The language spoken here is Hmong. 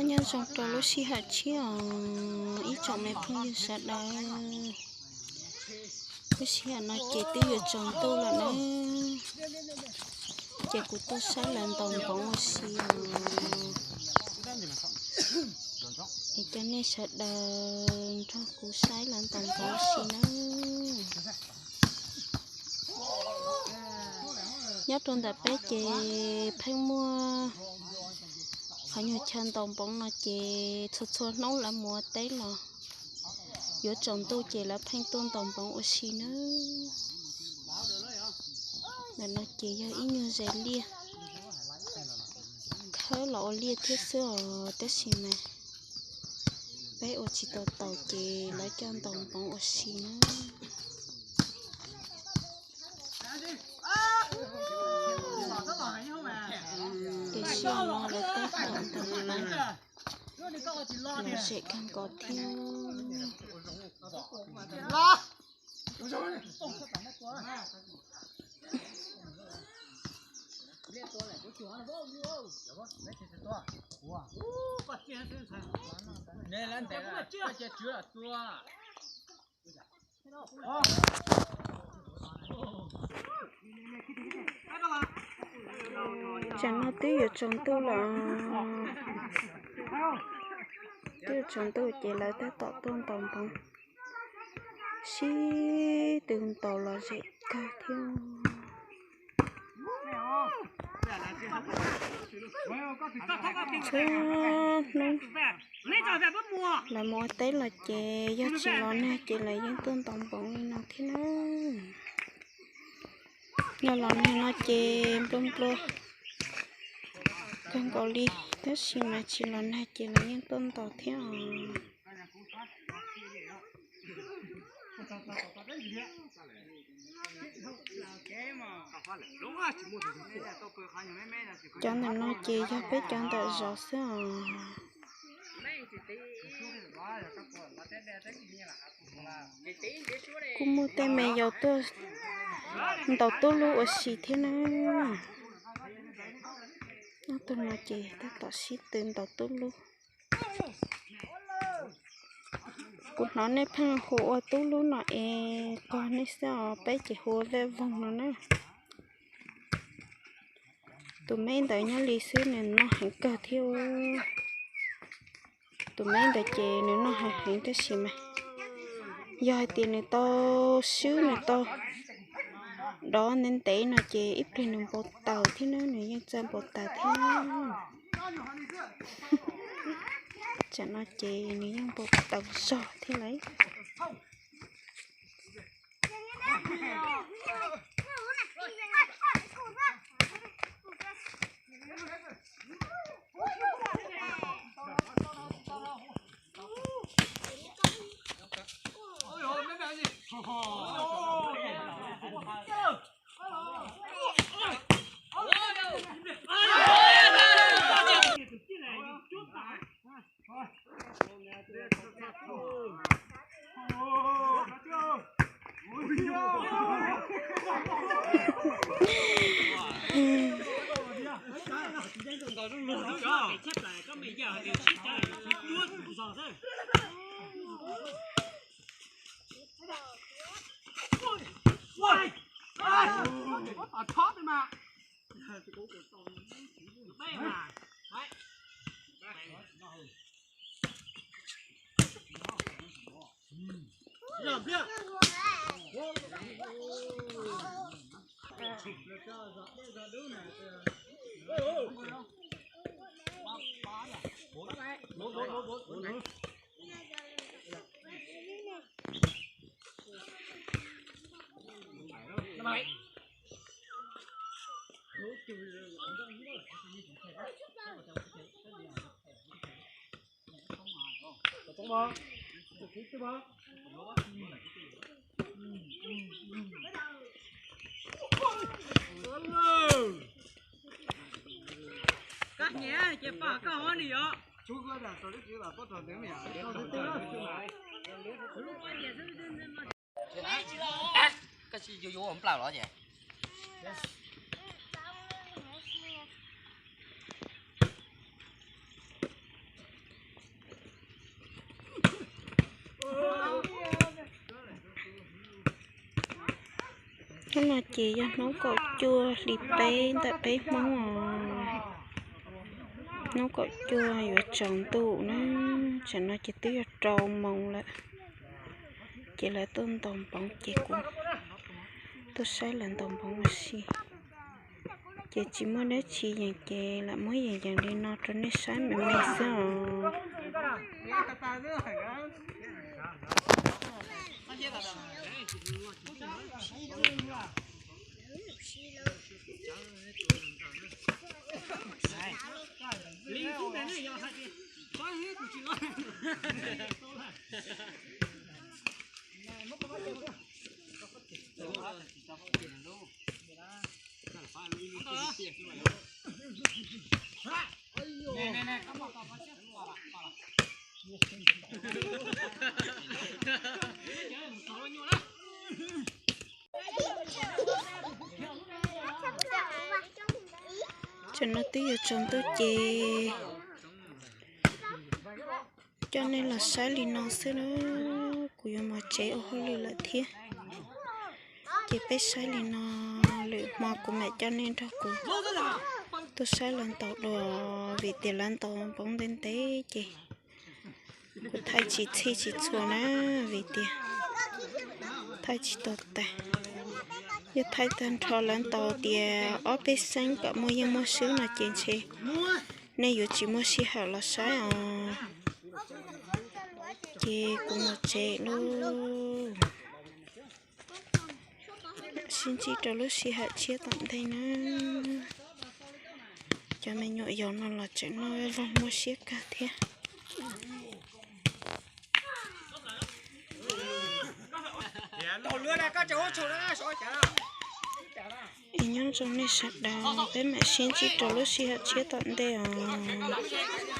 Nyob zoo rau lub sij hawm tshiab os ib tsoom me phooj ywg sawv daws. Lub sij hawm no ces twb yuav tsaus ntuj lawm na, ces kuv tuaj saib lawv ntaus npoov ua si os. Es cov nej sawv daws nrog kuv saib lawv ntaus npoov ua si nawb. Nyob rau ntawm peb ces pheej muaj qhov nyuag chaw ntaus npoov no ces txhua txhua hnub lawv mus ua teb los yuav tsaus ntuj ces lawv pheej tuaj ntaus npoov ua si nawb. Ntawm no ces yog ib nyuag zes liaj, khawb los ua liaj thiab xwb os, tab sis mas peb ua tsis tau taus ces lawv coj ntaus npoov ua si nawb. Tiam sis no lawv tab tom ntaus npoov lom zem kawg nkaus thiab. Tsam no twb yuav tsaus ntuj lawm, twb yuav tsaus ntuj ces lawv tab tom tuaj ntaus npoov, sib tw ntaus lom zem kawg thiab. Txhua hnub lawv mus ua teb los ces yog tsis los nag ces lawv yeej tuaj ntaus npoov li no thiab na. Yog los nag no ces nplua nplua kawg nkaus li, tab sis mas tsis los nag ces lawv yeej tuaj ntaus thiab os. Cov ntawm no ces yog peb cov ntawm zos xwb os. Kuj muaj tej me yaus tuaj ntaus tub lub ua si thiab na. Ob tug no ces tab tom sib tw ntaus tub lub. Kuv hnov nej pheej hu ua tub lub no es qog nej xwb os, peb ces hu ua vej voog no na. Tus me ntawd nyob li xwb nws noj heev kawg thiab. Tus me ntawd ces nws noj heev heev tab sis mas yog hais tias nws tau swb nws tau dov ntev ntev no ces ib pliag nws npau taws thiab na, nws yeej txawj npau taws thiab. Tsam no ces nws yeej npau taws zog thiab lawm. Koj tsis yuav yuav ua nplaum los ces. Hnub no ces yog hnub kaum cuaj hli peb ntawm peb Hmoob os. Hnub kaum cuaj yuav tsaus ntuj na, tsam no ces twb yog rau moos lawm. Ces lawv tuaj ntaus npoov ces kuv tuaj saib lawv ntaus npoov ua si. Ces tsis muaj dab tsi yees ces lam muab yees yees li no rau nej saib me me xwb os. Tsam no twb yuav tsaus ntuj ces coj nej los saib li no xwb na. Kuv yuav mus tsev ua hauj lwm lawm thiab. Ces peb saib li no, lwm hmo kuv mam coj nej nrog kuv tuaj saib lawv ntaus dua, vim tias lawv ntaus npoov ntev ntev ces kuv thaij tsis txhij tsis txhua na, vim tias thaij tsis tau tas. Yog thaij tag nrho lawv ntaus tias ob peb xeeb kom muaj yeej muaj swb no ces ntshe nej yuav tsis muaj sij hawm los saib os. Ces kuv mus tsev lauj. Sib ntsib rau lub sij hawm tshiab tom ntej na. Cov me nyuam yaus no los tseem noj vog muaj siab kawg thiab. Es nyob zoo nej sawv daws, peb mam sib ntsib rau lub sij hawm tshiab tom ntej os.